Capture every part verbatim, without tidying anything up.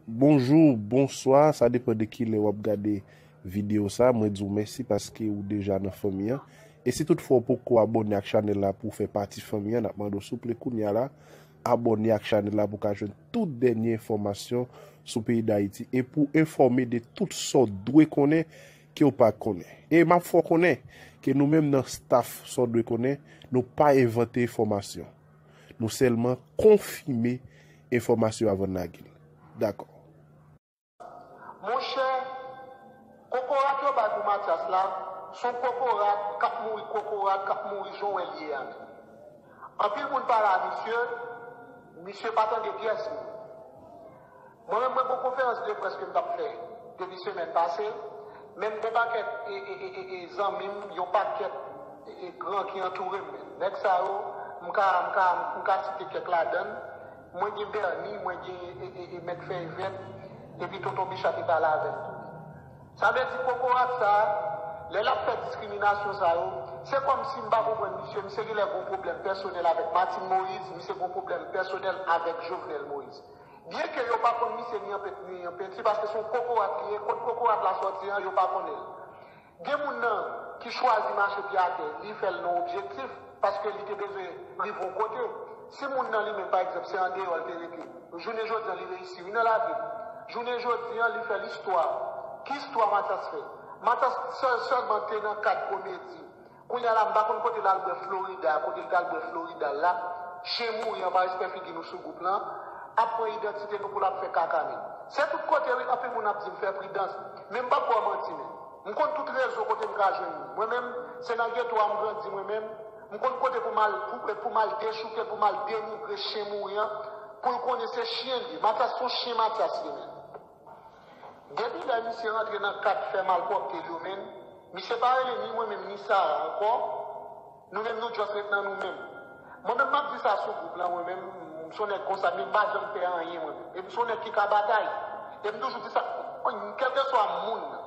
Bonjou, bonswa, sa depann de kilè w ap gade videyo sa. Mwen di w mèsi paske ou deja nan fanmi an. E si toutfwa w poko abòne ak chanèl la pou w fè pati fanmi an, n ap mande w souple kounye a la, abòne ak chanèl la pou w ka jwenn tout dènye enfòmasyon sou peyi Dayiti e pou w enfòme de tout sa w dwe konnen ke w pa konnen. E m ap fè w konnen ke nou menm nan staff sa w dwe konnen, nou pa envante enfòmasyon. Nou sèlman konfime enfòmasyon avan n lage l. Dakò. Monchè, kokorat yo bay pou Matyas la, se yon kokorat k ap mouri kokorat, k ap mouri jan w wè l ye a menm. Anpil moun pale a misye, misye pa tande pyès moun. Mwen menm, mwen gon konferans de près ke m t ap fè depi semèn pase, men m gon pakèt e, e, e, e, e zanmi m, yon pakèt e, e, gran ki antoure m menm. Nèg sa yo, m ka, m ka, m ka site kèk ladan l. Mwen gen Bèni, mwen gen e, e, e, Mèt Fèy Vèt, epi Tonton Bicha te pale avè l tou. Sa vle di kokorat sa, lè l ap fè diskriminasyon sa yo, se kòmsi m pa konprann misye, misye genlè gon pwoblèm pèsonèl avèk Martine Moïse, misye gon pwoblèm pèsonèl avèk Jovenel Moïse. Byenke yo pa konn misye ni an pent ni an penti, paske se yon kokorat li ye, kot kokorat la sòti an, yo pa konnen l. Gen moun nan ki chwazi mache pye atè, li fè l nan objektif, paske li te bezwen rive yon kote. Si moun nan li menm, pa egzanp, se andeyò l te rete, jounen jodi an li reyisi wi nan lavi l. Jounen jodi an li fè listwa. Ki istwa Matyas fè? Matyas sèl, sèlman te nan kad komedi. Kounye a la, m pa konn kote l al bwè Florida, kote l t al bwè Florida l la. Chen mouri an pa respè figi nou sou gwoup lan, ap pran idantite nou pou l ap fè kaka menm. Se tout kote wi, anpil moun ap di m fè pridans, men m p ap ba w manti menm. M konn tout rezo kote m ka jwenn moun. Mwen menm, se nan geto a m grandi mwen menm. M konn kote pou m al, pou, pou m al dechouke, pou m al denigre chen mouri an, pou l konnen se chen l ye. Matyas se yon chen Matyas ye menm. Depi lè misye rantre nan kad fè malpwòpte l yo menm, misye pa rele ni mwen menm ni Sara ankò. Nou menm nou just ret nan nou menm. Mwen menm m ap di sa sou gwoup lan, mwen menm, m se yon nèg konsa, men m pa janm pè anyen mwen menm. Epi m se yon nèg ki ka batay. E m toujou di sa, kèlkeswa moun nan.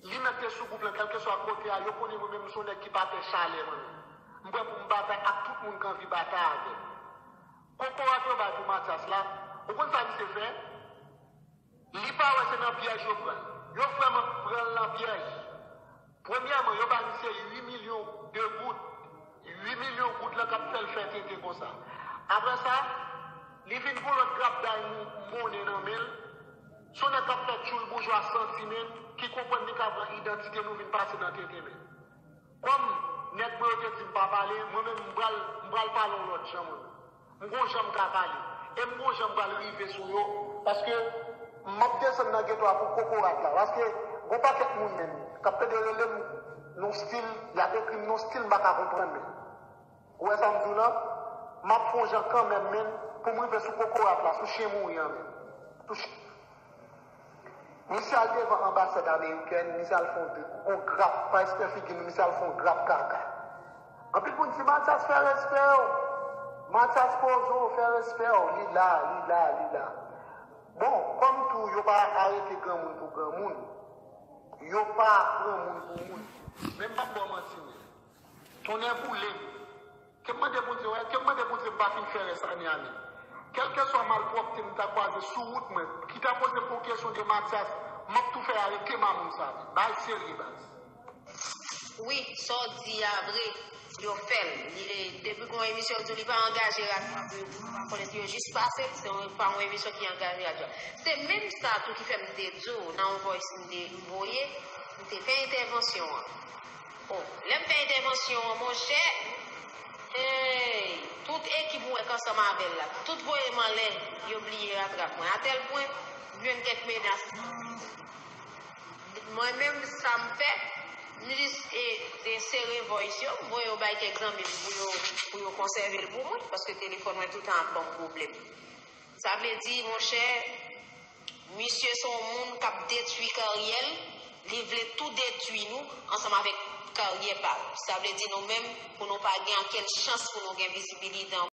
Li mèt te sou gwoup lan, kèlkeswa kote a, yo konnen mwen menm m se yon nèg ki pa pè chalè mwen menm. M prè pou m batay ak tout moun k anvi batay avè m. Kokorat yo bay pou Matyas la, ou konn sa misye fè? Li pa wè se nan pyèj yo pran l. Yo vrèman pran l nan pyèj. Premyèman, yo ba misye uit milyon de goud. Uit milyon goud lan k ap fè l fè tenten konsa. Apre sa, li vin gon lòt grapday monnen nan men l. Se yon nèg k ap fè tchoul boujwa santi menm, ki konprann li ka pran idantite nou vin pase nan tenten menm. Kòm nèg mwen yo te di m pa pale, mwen menm m pral, m pral pale yon lòt jan mwen menm. M gon jan m ka pale. E m gon jan m pral rive sou yo, paske m ap desann nan geto a pou kokorat la. Paske gon pakèt moun menm k ap tande rele m nan yon stil, y ap ekri m nan yon stil m pa ka konprann menm. Ou wè sa m di w lan? M ap fè yon jan kanmenm menm pou m rive sou kokorat la, sou chen mouri an menm. Sou ch- Misye al devan anbasad amerikèn, misye al fè yon, yon grap, pa respè figi nou, misye al fè yon grap kaka. Anpil moun di Matyas fè respè w. Matyas poze w, fè respè w. Li la, li la, li la. Bon, kòm tou yo pa arete granmoun pou granmoun, yo pa pran moun pou moun. Men m p ap ba w manti menm. Tonnè boule m. Ke m mande Bondye, wè, ke m mande Bondye m pa fin fè rès ane a menm. Kèlkeswa malpwòpte m ta kwaze sou wout mwen, ki ta poze m pou kesyon de Matyas, m ap tou fè arete mamoun sa menm. Bagay serye, baz. Wi, sa w di a vre, yo fè l. Li, e, depi gon emisyon yo di w li pa angaje radyo a, pou yo pa konnen si yo jis pase l, se yon, pa yon emisyon ki angaje radyo a. Se menm sa tou ki fè m te di w nan yon voice m te, m voye, m te fè entèvansyon an. O, lè m fè entèvansyon an, monchè, hey, tout ekip ou wè k ansanm avè l la, tout voye m anlè, yo bliye ratrap mwen. Atèl pwen, m jwenn kèk menas. Mwen menm, sa m fè, m jis e, e sere voice yo, m voye yo bay kèk zanmi m pou yo, pou yo konsève l pou mwen, paske telefòn mwen toutan ap ban m pwoblèm. Sa vle di, monchè, misye se yon moun k ap detwi karyè l, li vle tou detwi nou ansanm avèk karyè pa l. Sa vle di nou menm, pou nou pa gen okenn chans pou nou gen vizibilite